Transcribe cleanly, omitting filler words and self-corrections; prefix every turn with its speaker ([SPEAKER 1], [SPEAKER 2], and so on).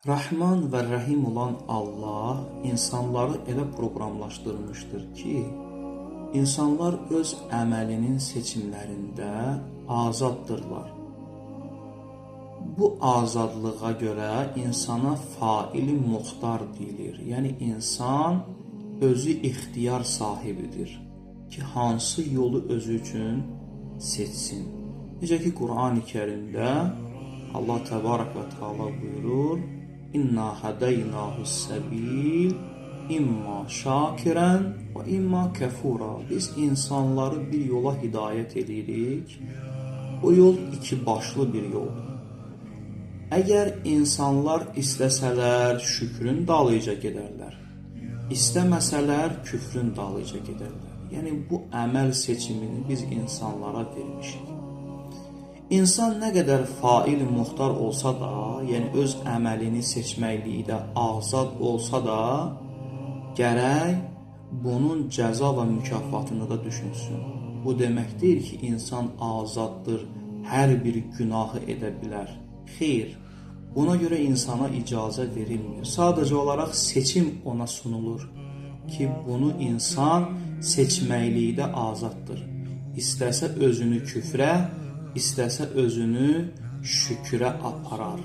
[SPEAKER 1] Rəhman və Rəhim olan Allah insanları elə proqramlaşdırmışdır ki, insanlar öz əməlinin seçimlərində azaddırlar. Bu azadlığa görə insana faili muxtar deyilir. Yəni insan özü ixtiyar sahibidir ki, hansı yolu özü üçün seçsin. Necə ki, Qurani Kərimdə Allah Təbarək və Teala buyurur: "İnna hədeynahu's-səbil imma şakirən və imma kəfura." Biz insanları bir yola hidayət edirik. O yol iki başlı bir yoldur. Əgər insanlar istəsələr şükrün dalıyca gedərlər, istəməsələr küfrün dalıyca gedərlər. Yəni bu əməl seçimini biz insanlara vermişik. İnsan nə qədər fail muxtar olsa da, yəni öz əməlini seçməklikdə azad olsa da, gərək bunun cəza və mükafatını da düşünsün. Bu demək deyil ki, insan azaddır, hər bir günahı edə bilər. Xeyr, buna görə insana icazə verilmir. Sadəcə olaraq seçim ona sunulur ki, bunu insan seçməklikdə azaddır. İstəsə özünü küfrə, istəsə özünü şükrə aparar.